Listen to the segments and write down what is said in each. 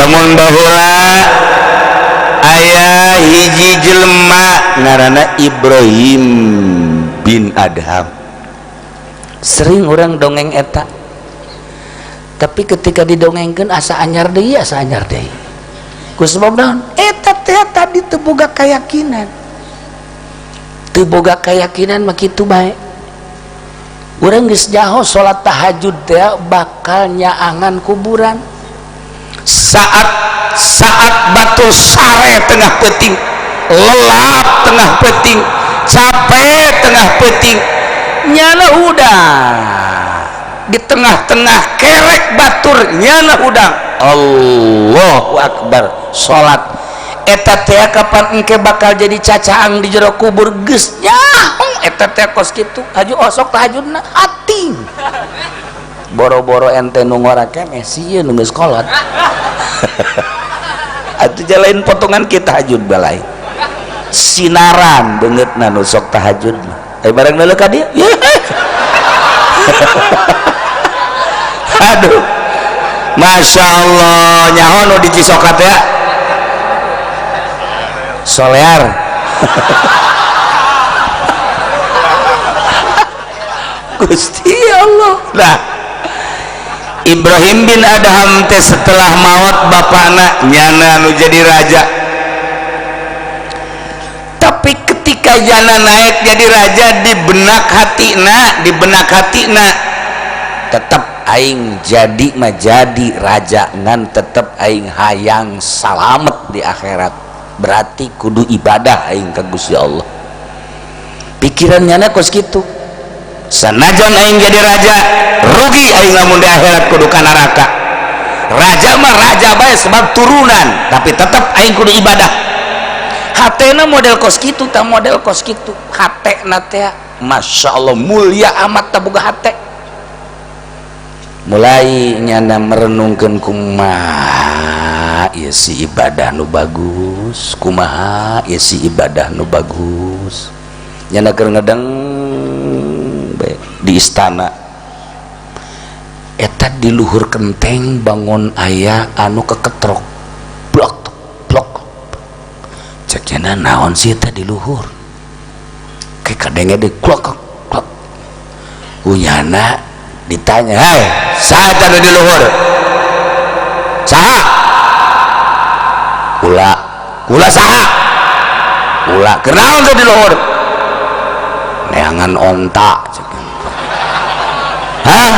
Lamun baheula aya hiji jelema ngaranna Ibrahim bin Adham. Sering orang dongeng eta, tapi ketika didongengkeun asa anyar deui, asa anyar deui. Ku sebab naon? Eta teh tadi teu boga keyakinan. Teu boga keyakinan mah kitu bae. Urang geus nyaho salat tahajud teh bakal nyaangan kuburan. Saat batu sare tengah peuting, lelap tengah peuting, capek tengah peuting, nyana hudang di tengah-tengah kerek batur, nyana hudang Allahu Akbar salat eta teh kapan engke bakal jadi cacaang di jero kubur geus nyaho eta teh kos kitu haju osok tahajudna ating boro-boro ente nu ngora keneh sieun nu geus kolot. Atuh lain potongan kita tahajud balai sinaran beungeutna nu sok tahajud mah. Eh barang leuleuh ka dieu. Aduh. Masya Allah nyaho nu di Cisoka teh solear. Gusti Allah. Nah, Ibrahim bin Adham teh setelah maut bapakna nyana nu jadi raja. Tapi ketika jana naik jadi raja di benak hatina, di benak hatina tetep aing jadi mah jadi raja ngan tetep aing hayang salamet di akhirat. Berarti kudu ibadah aing ka Gusti Allah. Pikiran nyana kos kitu. Sanajan aing jadi raja rugi aing lamun di akhirat kudu ka neraka. Raja mah raja bae sebab turunan, tapi tetep aing kudu ibadah. Hatena model kos kitu tah model kos kitu. Hatena teh Masya Allah mulia amat tah boga hate. Mulai nyana merenungkeun kumaha ieu si ibadah nu bagus, kumaha ieu si ibadah nu bagus. Nyana keur ngedeng di istana eta di luhur kenteng bangun aya anu keketrok blok blok cek cenah naon sih eta di luhur ke kadenge di klok klok unyana ditanya, "Hei, saha eta di luhur? Saha? Kula. Kula saha? Kula. Kenaon teh di luhur?" Neangan onta. Hah?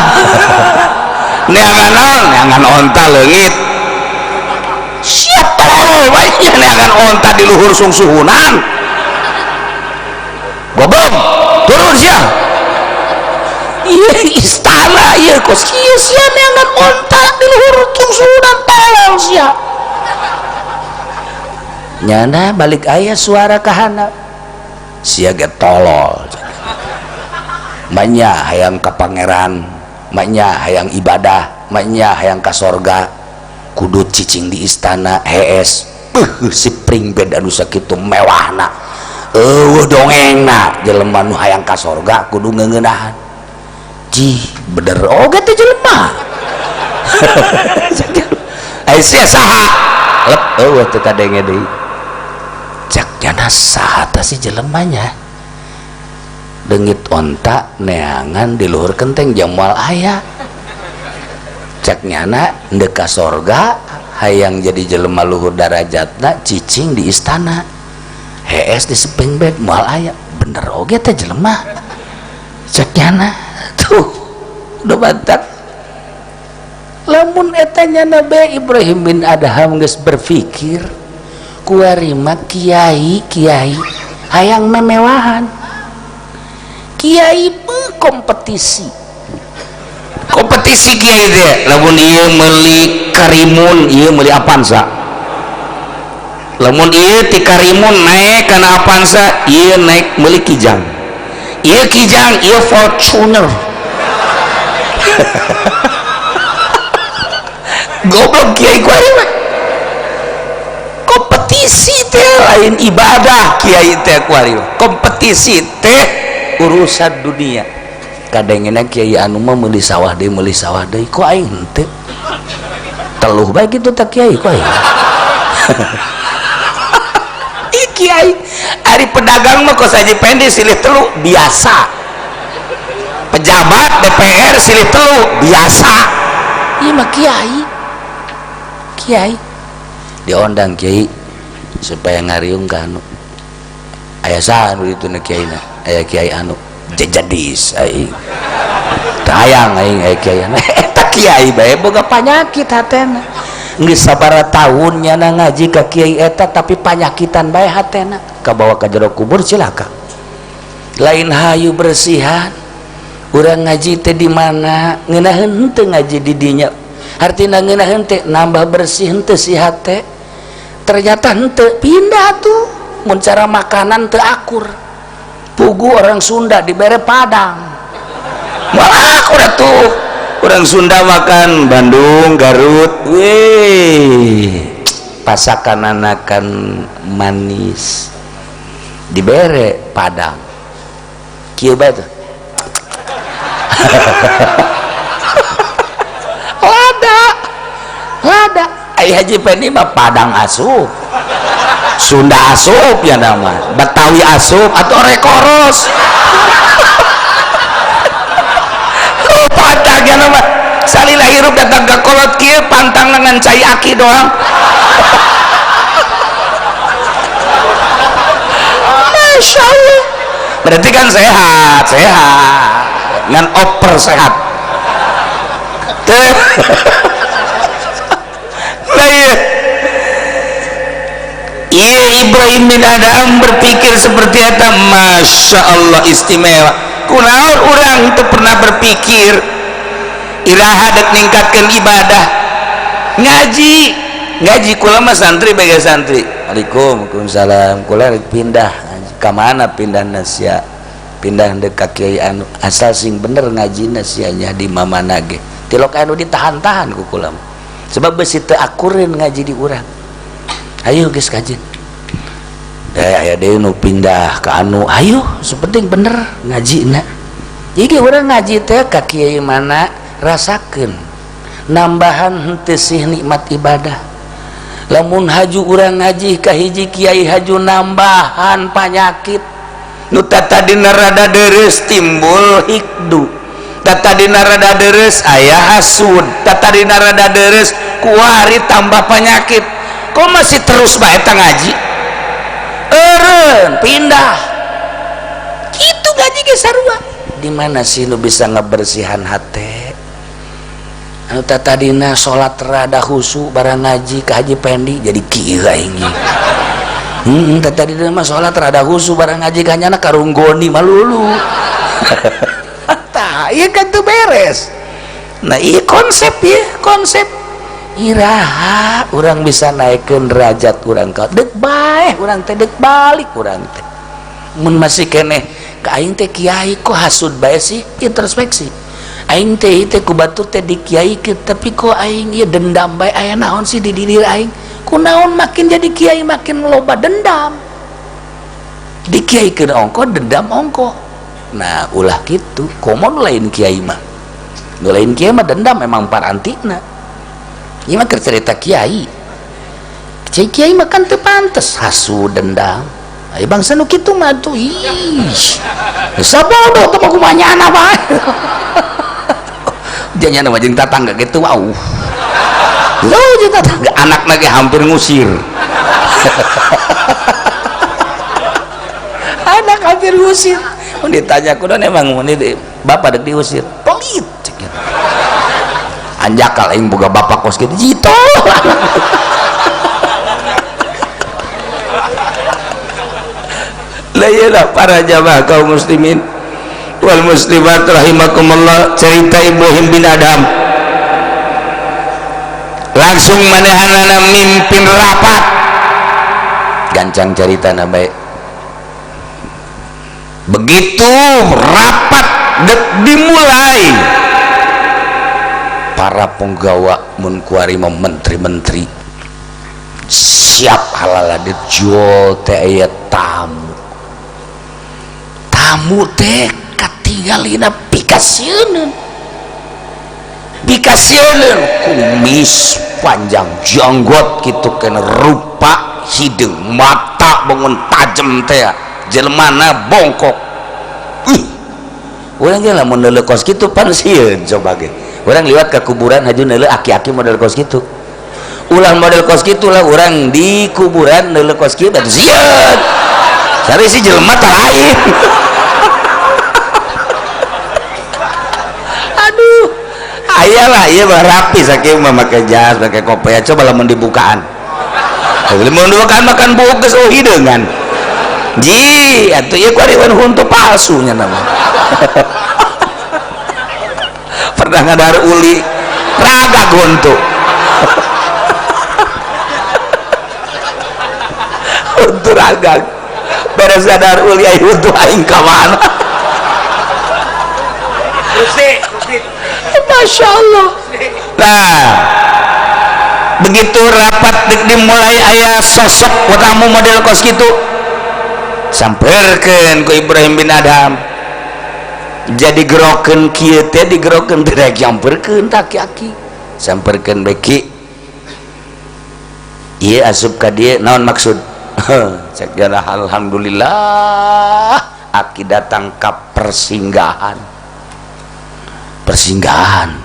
Neangan naon? Neangan onta leungit. Siap tolol bae neangan onta di luhur sungsuhunan. Goblok, turun sia. Ieu istana ieu kos kieu sia neangan onta di luhur sungsuhunan tolol sia. Nyana balik aya suara kahana. Sia ge tolol. Manya hayang ka pangeran, manya hayang ibadah, manya hayang ka sorga, kudu cicing di istana hees. Si pring bed anu sakitu mewahna, eueuh dongengna jelema nu hayang ka sorga kudu ngeuneunahan. Jih, bener oge teh jelema. Ai sia saha? Lep eueuh teu kadenge deui. Cak jana saha tah si jelemanya? Dengit onta neangan di luhur kenteng jam moal aya. Cek nyana ndek ka sorga hayang jadi jelema luhur darajatna cicing di istana hees di spring bed moal aya. Bener oge teh jelema. Cek nyana tuh udah bantat. Lamun eta nyana be Ibrahim bin Adham geus berpikir kuari mah kiai kiai hayang memewahan. Kiai kompetisi kompetisi kiai teh lamun ieu meuli Karimun ieu meuli Avanza, lamun ieu ti Karimun naik kana Avanza ieu naik meuli Kijang, ieu Kijang ieu Fortuner. Goblok kiai kuari mah. Kompetisi teh lain ibadah kiai teh kuari mah. Kompetisi teh urusan dunia. Kadangena kiai anu mah meuli sawah deui, meuli sawah deui, kok aing henteu. Teluh bae kitu tak kiai ku aing. Ih kiai, ari pedagang mah kos Haji Pendi silih telu biasa. Pejabat DPR silih telu biasa. Ieu mah kiai. Kiai diondang kiai supaya ngariung ka anu. Aya saha anu ditu na kiai na? Aya kiai anu jejadis aing. Teu hayang aing aya kiai anu. Eta kiai bae boga panyakit hatena. Geus sabaraha tahun nyana ngaji ka kiai eta tapi panyakitan bae hatena. Kabawa ka jero kubur cilaka. Lain hayu bersihan. Urang ngaji teh di mana? Ngeunaheun henteu ngaji di dinya. Hartina ngeunaheun teh nambah bersih henteu si hate. Ternyata henteu pindah tuh. Mun cara makanan teu akur. Pugu orang Sunda dibere Padang. Moal akur atuh. Orang Sunda makan Bandung, Garut, weh, pasakan anakan manis. Dibere Padang. Kieu bae tuh. Lada, lada. Ai Haji Pendi mah Padang asup, Sunda asup ya nama, Betawi asup atau rekoros. Oh, Padang ya nama. Salila hirup datang ke kolot kieu pantang dengan cai aki doang. Masya Allah. Berarti kan sehat, sehat. Ngan oper sehat. Nah, iya. Iya, Ibrahim bin Adham berpikir seperti eta, Masya Allah istimewa. Kunaon urang teu pernah berpikir iraha dek ningkatkeun ibadah. Ngaji, ngaji kula mah santri bae santri. Waalaikum, waalaikumsalam. Kula rek pindah. Ka mana pindahna sia? Pindah deuk ka kiai anu asal sing bener ngajina sia nya di mamana ge. Tilok anu ditahan-tahan ku kula mah. Sebab besi teu akureun ngaji di urang. Ayo geus kajen. Aya deui nu pindah ka anu, ayo sepenting bener ngajina. Jadi urang ngaji teh ka kiai mana rasakeun nambahan henteu sih nikmat ibadah. Lamun haju urang ngaji ka hiji kiai haju nambahan panyakit. Nu tatadina rada deres timbul hikdu. Tatadina rada deres aya hasud. Tatadina rada deres kuari tambah penyakit. Kok masih terus bae eta ngaji? Eureun pindah. Kitu ngaji ge sarua. Di mana sih nu bisa ngebersihan hate? Anu tatadina salat rada khusyuk barang ngaji ka Haji Pendi jadi kieu aing. Tatadina mah salat rada khusyuk barang ngaji ka nyana karunggoni malulu. Tah, ieu kan teu beres. Nah, ieu konsep ieu, konsep iraha urang bisa naikkeun derajat urang ka deuk bae urang teh deuk balik urang teh. Mun masih keneh ka aing teh kiai kok hasud bae sih, introspeksi. Aing teh teh ku batur teh dikiaikeun tapi kok aing ieu dendam bae aya naon sih di diri aing. Kunaon makin jadi kiai makin loba dendam. Dikiaikeun ongko dendam ongko. Nah ulah kitu komo nu lain kiai mah. Nu lain kiai mah dendam memang parantina. Ieu mah keur cerita kiai. Cai kiai mah kan teu pantes hasud dendam. Ai bangsa nu kitu mah tuh ih. Sabodo teh mah kumaha nyana bae. Janya nama jeung tatangga gitu wow. Lu jeung tatangga anak lagi hampir ngusir. Anak hampir ngusir. Mun ditanya kudu emang mun di bapak dek diusir. Pelit cek gitu. Anjakal aing boga bapak kos kitu jito. Lah ieu lah para jamaah kaum muslimin wal muslimat rahimakumullah, cerita Ibrahim bin Adham langsung manehanana mimpin rapat gancang caritana bae. Begitu rapat dek dimulai para penggawa mun kuari mah menteri-menteri siap halal dijual teh aya tamu. Tamu teh katinggalina pikasieun. Pikasieun kumis Panjang janggot kitu kena rupa hideung mata bangun tajem teh jelemana bongkok. Urang ge lamun neuleuh kos kitu pan sieun coba ge. Urang liwat ke kuburan haju neuleuh aki-aki model kos kitu. Ulah model kos kitu lah urang di kuburan neuleuh kos kitu atuh sieun. Sari si jelema tah lain. Aduh, aya lah ieu mah rapi sakieu mah make jas, make kopiah, coba lamun dibukaan. Lamun dibukaan makan buuk geus eueuh hideungan. Ji, atuh ieu kuari huntu palsu nya nama. Pernah ngadahar uli raga huntu. Huntu raga. Beres ngadahar uli ai huntu aing ka mana? Masya Allah. Nah, begitu rapat dimulai aya sosok tamu model kos kitu samperkeun ku Ibrahim bin Adham. Jadi gerokeun kieu teh digerokeun teh rek nyamperkeun tah aki-aki. Samperkeun beki. Ieu asup ka dieu naon maksud? Cek jana alhamdulillah aki datang ka persinggahan. Persinggahan.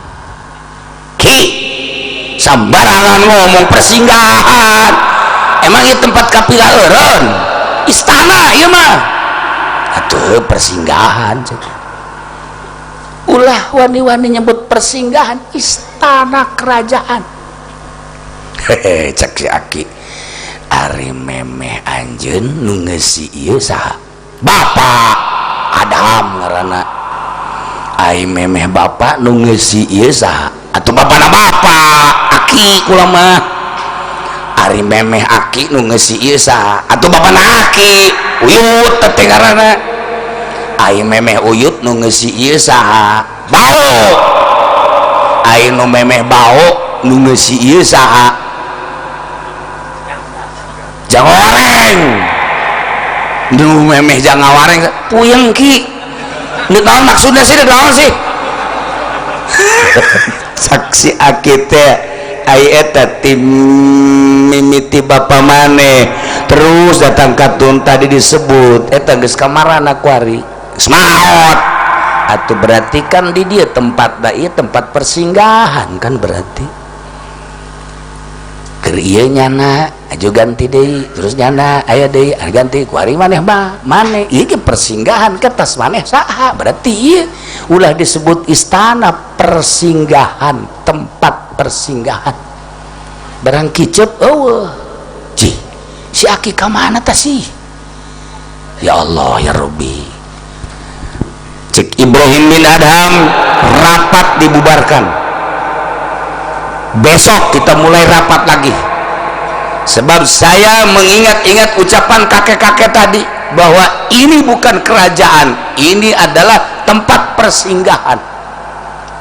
Ki sambarangan ngomong persinggahan. Emang ieu tempat kapila eureun? Istana ieu mah. Atuh persinggahan. Ulah wani-wani nyebut persinggahan, istana kerajaan. Hehe, cek si aki. Ari memeh anjeun nu ngeusi ieu saha? Bapak Adam ngaranna. Ai memeh bapak nu ngeusi ieu saha? Atuh bapana bapak, aki kula mah. Ari memeh aki nu ngeusi ieu saha? Atuh bapana aki, Uyut teh ngaranna. Ai memeh Uyut nu ngeusi ieu saha? Bao. Ai nu memeh Bao nu ngeusi ieu saha? Jangawareng. Nu memeh jangawareng puyeng ki. Ini naon maksudnya sih, naon sih? Saksi aki teh ai eta tim mimiti bapa maneh terus datang katun tadi disebut eta geus kamarana kuari geus maot. Atuh berarti kan di dia tempat da ieu tempat persinggahan kan berarti keur ieu nyana aju ganti deui terus nyana aya deui ganti kuari maneh mah maneh ieu ge persinggahan kertas maneh saha berarti ieu ulah disebut istana persinggahan tempat persinggahan barang kicep eueuh cih si aki ka mana tah sih ya Allah ya Rabbi. Cek Ibrahim bin Adham rapat dibubarkan, besok kita mulai rapat lagi. Sebab saya mengingat-ingat ucapan kakek-kakek tadi bahwa ini bukan kerajaan, ini adalah tempat persinggahan.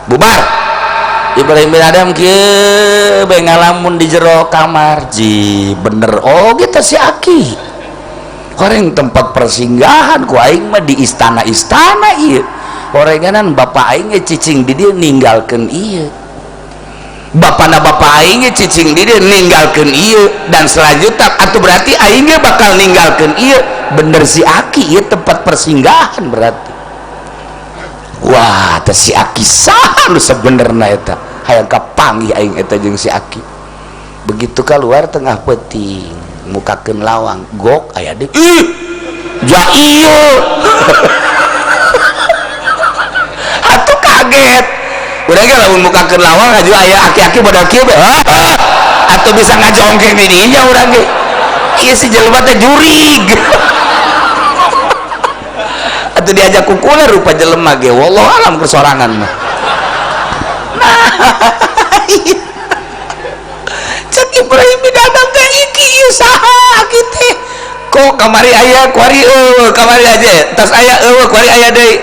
Bubar. Ibrahim bin Adham kieu bae ngalamun di jero kamar. Ji bener oh kita si aki. Horeng tempat persinggahan ku aing mah di istana-istana ieu. Horenganan bapak aing ge cicing di dieu ninggalkeun ieu. Bapana bapak aing ge cicing di dieu ninggalkeun ieu dan selanjutnya atuh berarti aing ge bakal ninggalkeun ieu. Bener si aki ieu tempat persinggahan berarti. Wah, teh si aki saha nu sebenerna eta? Hayang kapanggih aing eta jeung si aki. Begitu keluar tengah peuting, mukakeun lawang, gok aya deui. Ih, ja ieu. Atuh kaget. Urang ge lamun mukakeun lawang aju aya aki-aki modal kieu bae. Atuh bisa ngajongkeng di dinya urang ge. Ieu si jelema teh jurig. Atuh diajak kukuler rupa jelema ge wallahu alam kesorangan mah. Nah, cek Ibrahim bin Adham teh iki ieu saha aki teh? Kok kamari aya kuari eueuh, kamari aja tas aya eueuh kuari aya deui.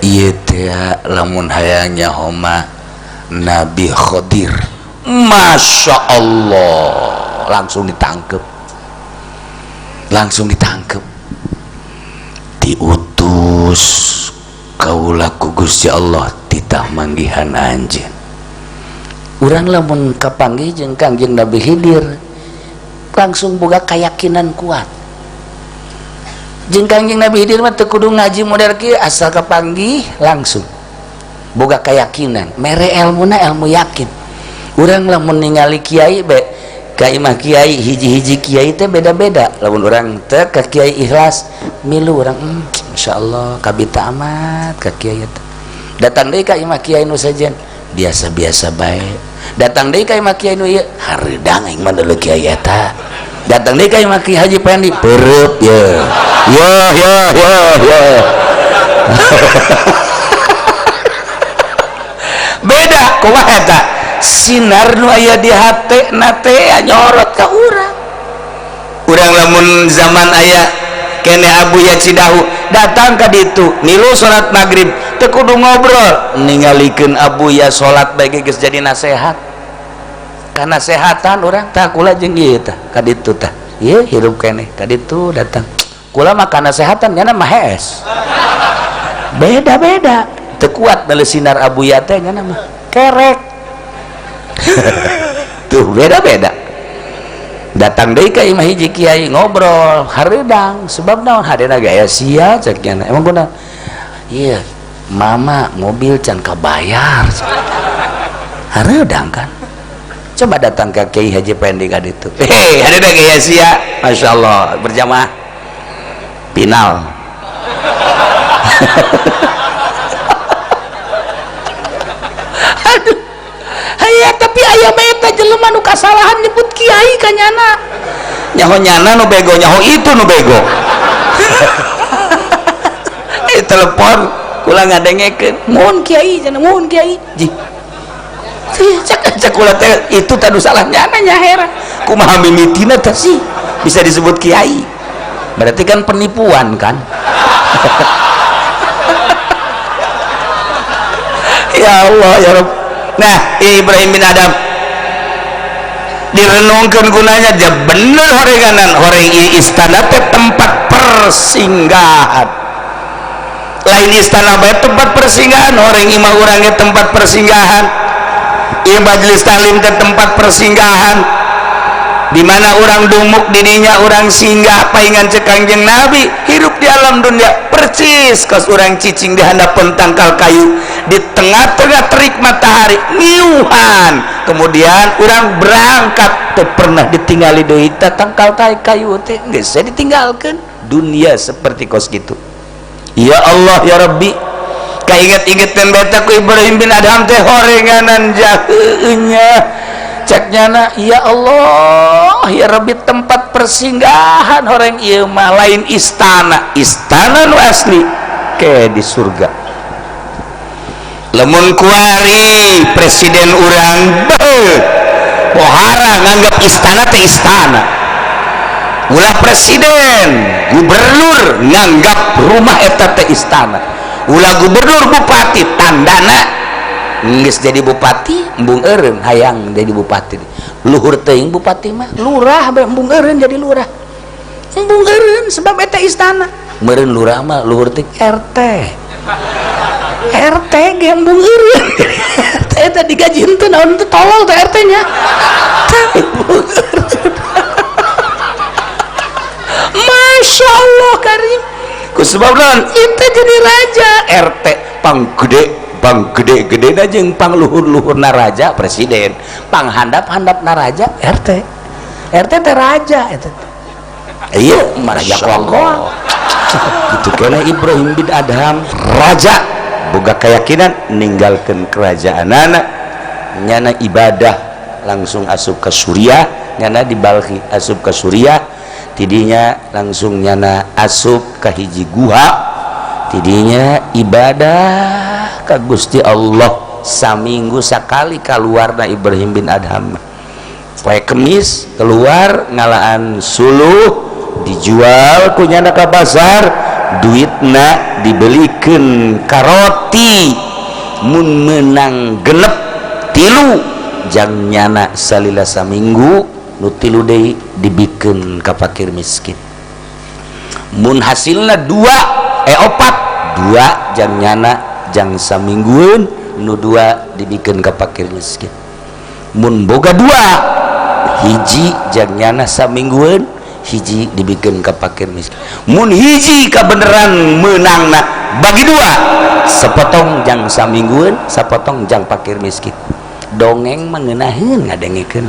Ieu teh lamun hayang nyaho mah Nabi Khidir. Masya Allah, langsung ditangkep. Langsung ditangkep. Diutus kaula ku Gusti Allah titah manggihan anjeun. Urang lamun kapanggih jeung Kangjeng Nabi Khidir langsung boga keyakinan kuat. Jeung Kangjeng Nabi Khidir mah teu kudu ngaji model kieu, asal kapanggih langsung boga keyakinan, mere ilmuna ilmu yakin. Urang lamun ningali kiai be ka imah kiai, hiji-hiji kiai teh beda-beda. Lamun urang teh ka kiai ikhlas milu urang, masyaallah kabita amat ka kiai teh. Datang deui ka imah kiai nu sejen biasa-biasa bae. Datang deui ka imah kiai nu ieu hareudang aing mah deuleu kiai eta. Datang deui ka imah Kiai Haji Pendi peureub ye. Yo yo yo yo. Beda kumaha eta? Sinar nu aya di hate na teh nyorot ka urang. Urang lamun zaman aya kene Abuya Cidahu datang ka ditu nilu salat maghrib teu kudu ngobrol, ningalikeun Abuya salat bae geus jadi nasehat. Kana sehatan urang tah kula jeung ieu tah ka ditu tah. Ieu hirup keneh ka ditu datang. Kula mah kana sehatan nyana mah hees. Beda-beda. Teu kuat meuleuh sinar Abuya teh nyana mah kerek. Tuh beda-beda. Datang deui ka imah hiji kiai ngobrol hareudang sebab naon hadena gaya sia cek nyana. Emang kunaon? Ieu mama mobil can kabayar. Hareudang kan. Coba datang ke Kiai Haji Pendi ka ditu. Hei, hadena gaya sia. Masyaallah berjamaah final. Aduh. Aya tapi aya bae eta jelema nu kasalahan nyebut kiai ka nyana. Nyaho nyana nu bego, nyaho itu nu bego. Telepon kula ngadengekeun, "Muhun kiai cenah, muhun kiai." Jih. Cek kula teh itu tadu salah nyana nya heran. Kumaha mimitina teh sih bisa disebut kiai? Berarti kan penipuan kan? Ya Allah ya Rabb. Nah, Ibrahim bin Adam direnungkan gunanya dia bener horenganan horeng istana teh tempat persinggahan. Lain istana bae tempat persinggahan, horeng imah urangnya tempat persinggahan. Ieu majelis taklim teh tempat persinggahan. Di mana urang dumuk didinya urang singgah paingan cek Kangjeng Nabi hirup di alam dunia percis kos urang cicing di handapeun tangkal kayu di tengah-tengah terik matahari ngiuhan, kemudian urang berangkat teu pernah ditinggali deui teh tangkal kayu teh geus ditinggalkeun dunia seperti kos kitu. Ya Allah ya Rabbi, kainget-ingetan beta ku Ibrahim bin Adham teh horenganan jaheunya. Cek nyana ya Allah ya Rabbi tempat persinggahan horeng ieu mah lain istana, istana nu asli ke di surga. Lamun kuari presiden urang beuh pohara nganggap istana teh istana. Ulah presiden gubernur nganggap rumah eta teh istana. Ulah gubernur bupati tandana geus jadi bupati embung eureun hayang jadi bupati. Luhur teuing bupati mah lurah bae embung eureun jadi lurah. Embung eureun sebab eta istana. Meureun lurah mah luhur teuing RT. RT ge embung eureun. RT eta digaji henteu naon teh tolol teh RT nya. Masya Allah karim. Ku sebab naon itu jadi raja RT pang gede pang gede-gede na jeung pang luhur-luhur na raja presiden, pang handap-handap na raja RT. RT teh raja eta. Iya, raja koang-koang. Gitu kena Ibrahim bin Adham raja boga keyakinan ninggalkeun kerajaanana nyana ibadah langsung asup ke Suriah, nyana di Balkhi asup ke Suriah, tidinya langsung nyana asup ke hiji guha, tidinya ibadah ka Gusti Allah saminggu sakali kaluarna Ibrahim bin Adham. Poe Kemis keluar ngalaan suluh dijual ku nyana ka pasar, duitna dibelikeun karoti mun menang genep tilu jang nyana salila saminggu nu tilu deui dibikeun ka fakir miskin. Mun hasilna dua opat dua jang nyana jang saminggueun nu dua dibikeun ka fakir miskin. Mun boga dua, hiji jang nyana saminggueun, hiji dibikeun ka fakir miskin. Mun hiji kabeneran meunangna, bagi dua, sepotong jang saminggueun, sapotong jang fakir miskin. Dongeng mengenaheun ngadengekeun,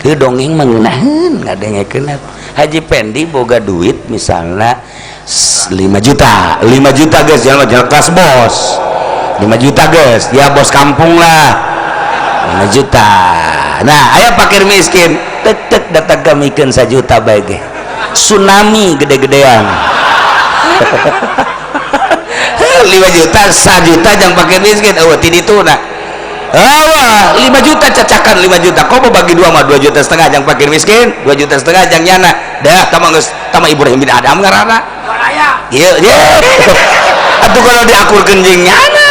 heuh, dongeng mengenaheun ngadengekeun. Haji Pendi boga duit misalnya 5 juta, 5 juta guys, jangan jangan kelas bos, 5 juta guys, ya bos kampung lah, 5 juta. Nah, aya fakir miskin tek tek datang kamikeun 1 juta bae ge tsunami gede-gedean. 5 juta, 1 juta jang fakir miskin, oh ti ditu. Nah, wah, 5 juta cacakan 5 juta, kok mau bagi dua mah 2,5 juta jang fakir miskin, 2,5 juta jang nyana. Dah tama geus tama Ibrahim bin Adham ngaranna. Iya, iya. Atuh kalau diakurkeun jeung nyana.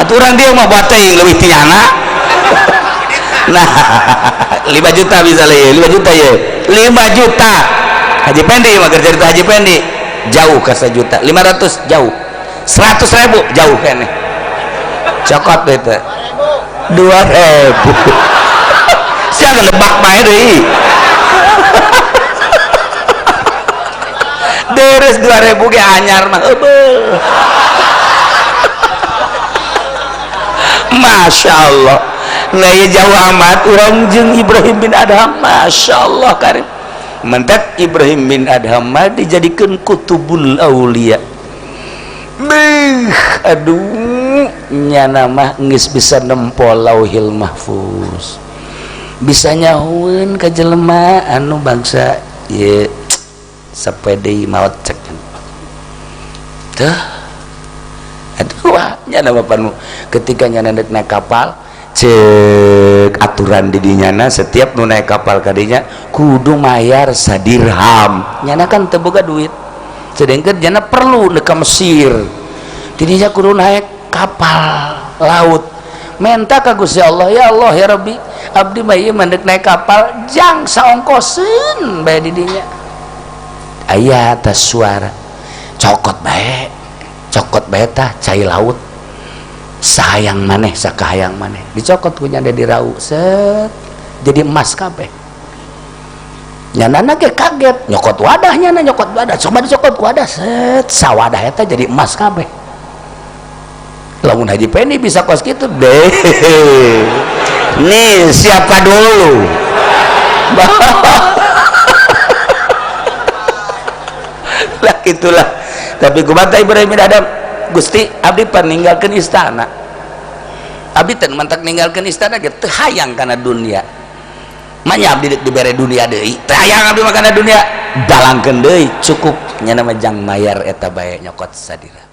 Atuh urang dia mah bateuing leuwih ti nyana. Nah, 5 juta misalnya ya, 5 juta ya. 5 juta. Haji Pendi mah kerja cerita Haji Pendi jauh ke 1 juta, 500 jauh. 100 ribu jauh keneh. Cokot itu. 2000. Siapa lebak bae deui. Deres 2000 ge anyar mah eubeul. Masya Allah. Nah, ya jauh amat urang jeung Ibrahim bin Adham, Masya Allah karim. Mentak Ibrahim bin Adham mah dijadikeun kutubul aulia. Beuh, aduh, nyana mah geus bisa nempo Lauhil Mahfuz. Bisa nyahueun ka jelema anu bangsa ieu sapede maot cek. Tah. Aduh, wah, nyana bapanmu ketika nyana dek naik kapal, cek aturan di dinyana setiap nu naik kapal kadinya kudu mayar sadirham. Nyana kan teu boga duit, sedangkan nyana perlu dek ka Mesir, tidinya kudu naik kapal laut. Menta ka Gusti Allah, ya Allah ya Rabbi, abdi mah ieu mah naik kapal jang saongkoseun bae di dinya. Aya atas suara cokot bae, cokot bae tah cai laut sayang maneh sakahayang maneh, dicokot ku nyana dirau set jadi emas kabeh. Nyana ge kaget, nyokot wadah, nyana nyokot wadah, coba dicokot ku wadah set sawadah eta jadi emas kabeh. Lamun Haji Pendi bisa kos gitu deh. Nih siapa dulu? Lah gitulah. Tapi kumaha Ibrahim bin Adham, Gusti abdi pan ninggalkeun istana. Abdi teh mantak ninggalkeun istana ge teu hayang kana dunia. Manya abdi deuk dibere dunia deui. Teu hayang abdi mah kana dunia. Dalangkeun deui cukup nyana mah jang mayar eta bae nyokot sadira.